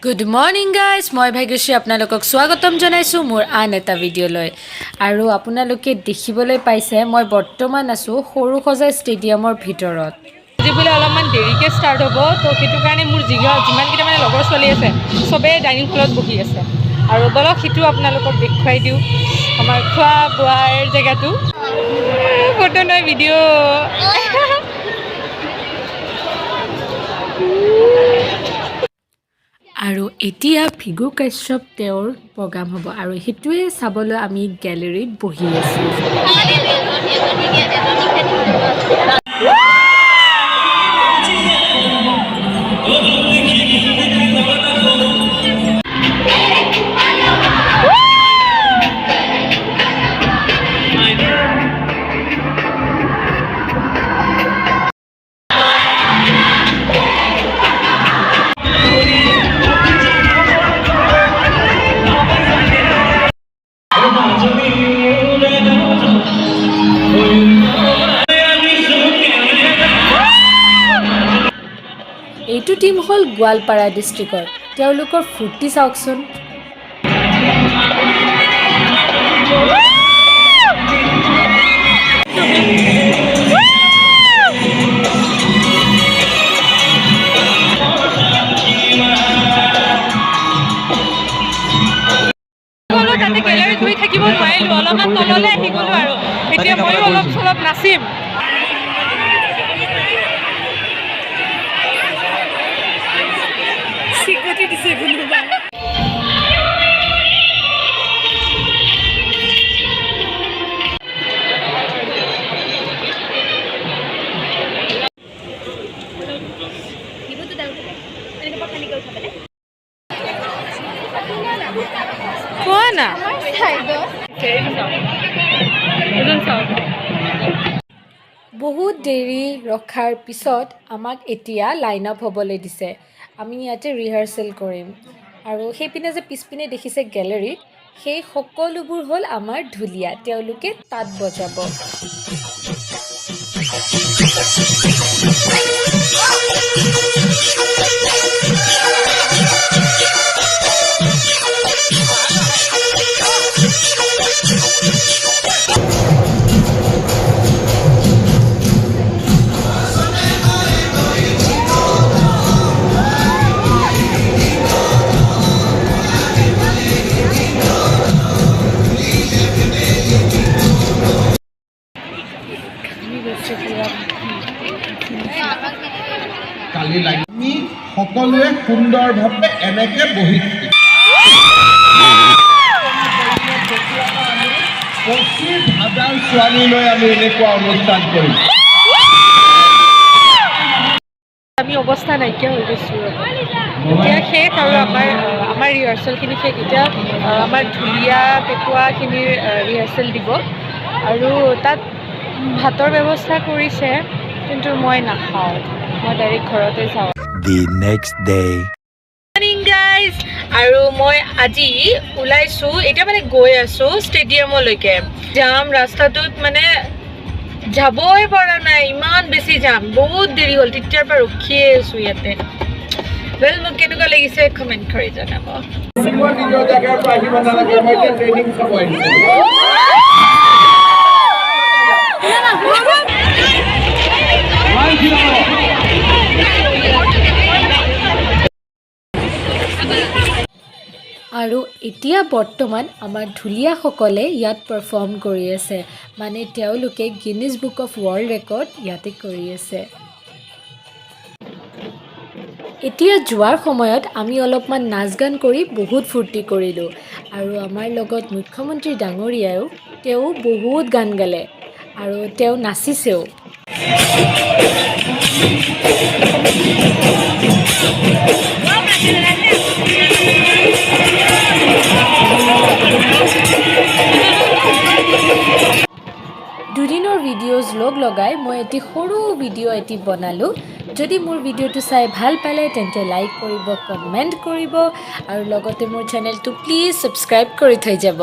Good morning guys, মই ভাগ্যশ্ৰী আপোনালোকক স্বাগতম জনাইছোঁ মোৰ আন এটা ভিডিঅ'লৈ। আৰু আপোনালোকে দেখিবলৈ পাইছে, মই বৰ্তমান আছোঁ সৰুসজাই ষ্টেডিয়ামৰ ভিতৰত। আজি বোলে অলপমান দেৰিকৈ ষ্টাৰ্ট হ'ব। তো সেইটো কাৰণে মোৰ যিমানকেইটা মানে লগৰ ছোৱালী আছে, চবেই ডাইনিং হলত বহি আছে। আৰু বলক, সেইটো আপোনালোকক দেখুৱাই দিওঁ, আমাৰ খোৱা বোৱাৰ জেগাটো। ফটো নহয়, ভিডিঅ'। আৰু এতিয়া ভৃগু কাশ্যপ তেওঁৰ প্ৰগ্ৰাম হ'ব আৰু সেইটোৱে চাবলৈ আমি গেলেৰীত বহি আছোঁ। এইটো টীম হ'ল গোৱালপাৰা ডিষ্ট্ৰিক্টৰ। তেওঁলোকৰ ফূৰ্তি চাওকচোন। গ'লো, তাতে গেলেৰীত বহি থাকিব নোৱাৰিলোঁ, অলপমান তললৈ আহি গ'লোঁ। আৰু এতিয়া ময়ো অলপ চলপ নাচিম। চিকটি দিছে কোনোবাই। কোৱা না, এজন চাওক। বহুত দেৰি ৰখাৰ পিছত আমাক এতিয়া লাইন আপ হ'বলৈ দিছে। আমি ইয়াতে ৰিহাৰ্চেল কৰিম। আৰু সেইপিনে যে পিছপিনে দেখিছে গেলেৰীত, সেই সকলোবোৰ হ'ল আমাৰ ঢুলীয়া। তেওঁলোকে তাত বজাব। ঘামি গৈছে পুৰা। কালি লাগি আমি সকলোৱে সুন্দৰভাৱে এনেকে বহি থাকিম। 25,000 ছোৱালীলৈ আমি এনেকুৱা অনুষ্ঠান কৰিম। আমি অৱস্থা নাইকিয়া হৈ গৈছোঁ। ৰ'ব, এতিয়া শেষ আৰু আমাৰ ৰিহাৰ্চেলখিনি শেষ। এতিয়া আমাৰ ঢুলীয়া পেটুৱাখিনিৰ ৰিহাৰ্চেল দিব আৰু তাত ভাতৰ ব্যৱস্থা কৰিছে, কিন্তু মই নাখাওঁ, মই ডাইৰেক্ট ঘৰতে যাওঁ। The next day. Morning guys. আৰু মই আজি ওলাইছোঁ, এতিয়া মানে গৈ আছোঁ ষ্টেডিয়ামলৈকে। জাম ৰাস্তাটোত, মানে যাবই পৰা নাই, ইমান বেছি জাম। বহুত দেৰি হ'ল, তেতিয়াৰ পৰা ৰখিয়ে আছোঁ ইয়াতে। ৱেল, মোক কেনেকুৱা লাগিছে কমেণ্ট কৰি জনাব। মই নিজৰ জেগাৰ পৰা আহিব নালাগে, মই এতিয়া ট্ৰেইনিং চাব আহিছোঁ। আৰু এতিয়া বৰ্তমান আমাৰ ঢুলীয়াসকলে ইয়াত পাৰফৰ্ম কৰি আছে, মানে তেওঁলোকে Guinness book of world record ইয়াতে কৰি আছে। এতিয়া যোৱাৰ সময়ত আমি অলপমান নাচ গান কৰি বহুত ফূৰ্তি কৰিলোঁ। আৰু আমাৰ লগত মুখ্যমন্ত্ৰী ডাঙৰীয়ায়ো, তেওঁ বহুত গান গালে আৰু তেওঁ নাচিছেও। দুদিনৰ ভিডিঅ'জ লগ লগাই মই এটি সৰু ভিডিঅ' এটি বনালোঁ। যদি মোৰ ভিডিঅ'টো চাই ভাল পালে, তেন্তে লাইক কৰিব, কমেণ্ট কৰিব আৰু লগতে মোৰ চেনেলটো প্লিজ ছাবস্ক্ৰাইব কৰি থৈ যাব।